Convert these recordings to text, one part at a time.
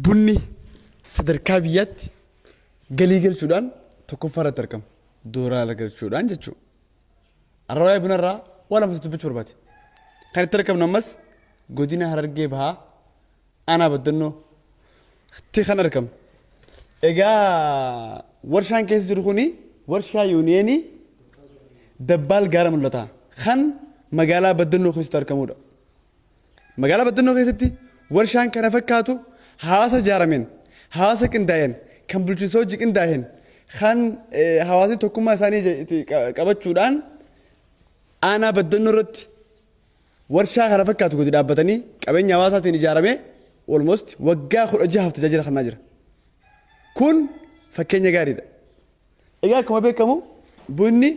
Bunni sadarkaa biyyaatti galii galchuudhaan tokkoffaa irratti argama. Doolaara galchuudhaan jechuudha. Har'a waa'ee bunarraa waan lamatti dubbachuu barbaade. Kan itti argamnu ammas godina Harargee Bahaa aanaa Baddannoo tti kan argamu. Egaa warshaan keessa jiru kuni warshaa yuuniyeenii Dabbaal Gaara Mul'ataa kan magaalaa Baddannoo keessatti argamudha. Magaalaa Baddannoo keessatti warshaan kana fakkaatu hawaasa ijaarameen, hawaasa qindaa'een, kan bulchiinsa hojii qindaa'een, kan hawaasni tokkummaa isaanii qabachuudhaan aanaa Baddannoo irratti warshaa kana fakkaatu gadi dhaabbatanii qabeenya hawaasaatiin ijaaramee almost waggaa 16 tajaajila kennaa jira. Kun fakkeenya gaariidha. Egaa akkuma beekamu bunni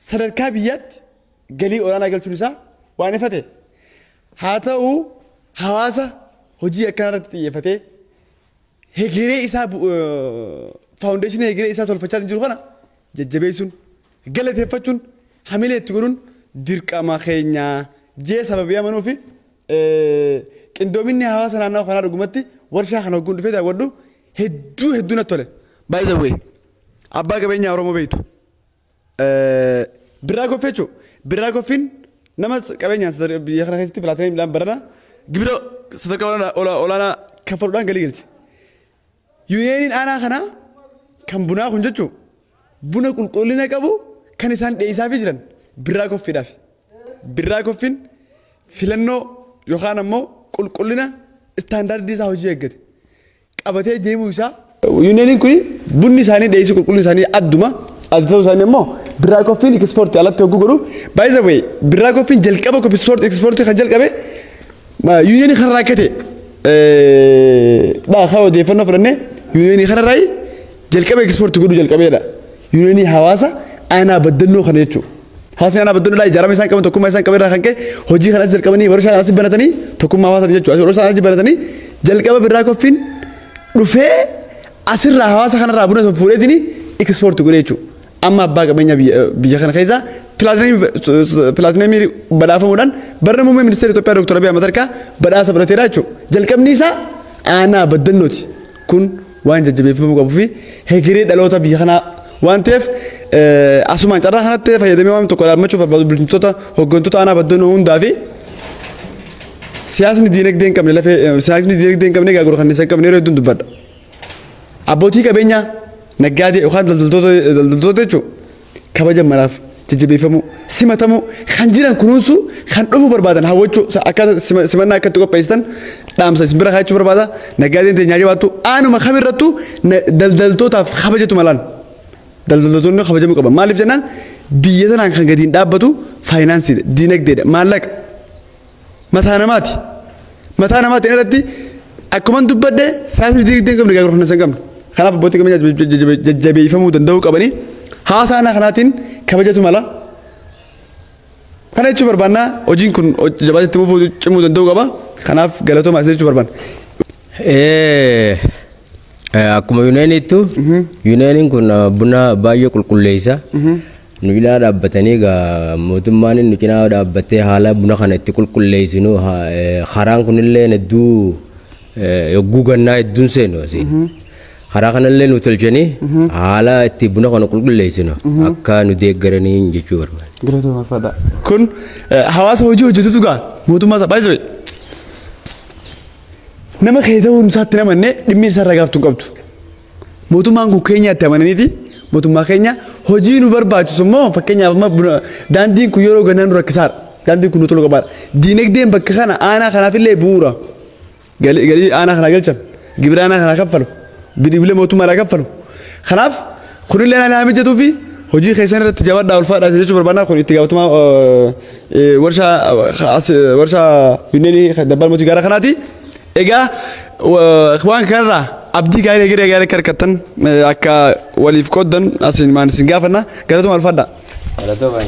sadarkaa biyyaatti galii olaanaa galchuun isaa waan ifate. Haa ta'u hawaasa hojii akkanaa irratti xiyyeeffatee hegeree isaa faawundeeshinii hegeree isaa tolfachaa jiru kana jajjabeessuun galateeffachuun hamilee itti godhuun dirqama keenya jee sababii amanuu fi qindoominni hawaasa naannoo kanaa dhugumatti warshaa kana hogguun dhufee daawwadhu hedduu hedduu natti tole. By the way, abbaa qabeenyaa Oromoo beektu. Birraa Goffee jechuudha. Birraa Goffiin nama qabeenyaan biyya kana keessatti pilaatineemiidhaan barana gibira sadarkaa olaanaa kaffaluudhaan galii galche. Yuuniyeeniin aanaa kanaa kan bunaa kun jechuun buna qulqullina qabu kan isaan dhiyeessaafii jiran Birraa Goffiidhaaf. Birraa Goffiin filannoo yookaan ammoo qulqullina istaandaardii isaa hojii eeggate qabatee deemuu isaa. Yuuniyeeniin kun bunni isaanii dhiyeessii qulqullinni isaanii adduma adda ta'uu isaanii immoo Birraa Goffiin ekspoortii alatti hogguu godhu. By the way, Birraa Goffiin jalqaba ekspoortii kan jalqabe yuuniyeenii kanarraa akka ta'e dha kan odeeffannoo fudhannee yuuniyeenii kanarraa jalqaba ekspoortii godhuu jalqabeedha. Yuuniyeenii hawaasa aanaa Baddannoo kana jechuudha. Hawaasni aanaa Baddannoodhaa ijaarama isaan qaban tokkummaa isaan qaban irraa kan ka'e hojii kanas jalqabanii warshaa kanas banatanii tokkummaa hawaasaati jechuudha. Warshaa kanas banatanii jalqaba Birraa Goffiin dhufee asirraa hawaasa kanarraa buna fuudheetini ekspoortii godhee jechuudha. Amma abbaa qabeenya biyya kana keessa pilaatineemii badhaafamuudhaan barna muummee ministeera Itoophiyaa Dr. Abiy Ahmed harkaa badhaasa fudhateera jechuudha. Jalqabni isaa aanaa Baddannooti. Kun waan jajjabeeffamuu qabuu fi hegeree dhaloota biyya kanaa waan ta'eef asumaan carraa kanatti fayyadamee waan tokko dhaammachuuf barbaadu bulchitoota hooggantoota aanaa Baddannoo hundaa fi siyaasni diinagdee hin qabne lafee siyaasni diinagdee hin qabne gaagura kan isa hin qabne yeroo hedduun dubbadha. Abbootii qabeenyaa naggaadee yookaan daldaltoota jechuun kabaja maraaf jajjabeeffamuu simatamuu kan jiran kunuunsuu kan dhufuu barbaadan hawwachuu akka simannaa akkatti qopheessitan dhaamsa isin bira kaa'achuu barbaada. Naggaadeen teenyaa jabaattu aanuma kamirrattuu daldaltootaaf kabajatu malaan. Daldaltoonni kabajamuu qaban. Maaliif jennaan biyya tanaan kan gadiin dhaabbatu faayinaansiidha, diinagdeedha, maallaqa. Mataa namaati. Mataa namaatiin irratti akkuma dubbadhe siyaasni diinagdee hin qabne gaagura kan hin qabne. Kanaaf abbootii qabeenyaa jajjabeeffamuu danda'uu qabanii hawaasa aanaa kanaatiin kabajatu mala. Kana jechuu barbaannaa hojiin kun jabaatee itti fufuu cimuu danda'uu qaba. Kanaaf galatoomaa jechuu barbaanna. Akkuma yuuneeniittu yuuneeniin kun buna baay'ee qulqulleessa. Nu cinaa dhaabbatanii egaa mootummaan nu cinaa dhaabbatee haala buna kana itti qulqulleessinu karaan kunillee hedduu yogguu gannaa hedduun seenu asiin. Karaa kanallee nu tolchanii haala itti buna kana qulqulleessinu akka nu deeggaranii jechuu barbaada. Galatoomaa fadha. Kun hawaasa hojii hojjetutu gaa mootummaa isaa baay'isee nama kee ta'uun isaatti namannee dhimmi isaa irraa gaafatu hin qabdu. Mootummaan kun keenyaatti amananiiti mootummaa keenya hojii nu barbaachisu immoo fakkeenyaaf amma buna daandiin kun yeroo gannaa nu rakkisaadha. Daandiin kun nu tolu qabaadha. Diinagdeen bakka kana aanaa kanaaf illee bu'uura. Galii aanaa kanaa galchan gibira aanaa kanaa kaffalu bilibila mootummaadhaa kaffalu. Kanaaf kunillee aanaa mijatuu fi hojii keessan irratti jabaadhaa ulfaadhaa jechuu barbaadna. Kun itti gaafatamaa warshaa yuuniyeenii Dabbaal Mootii Gaaraa kanaati. Egaa waan kanarraa abdii gaarii egeree gaarii akka harkattan akka waliif qooddan asiin maan isin gaafanna. Galatoomaa ulfaadhaa. Galatoomaa.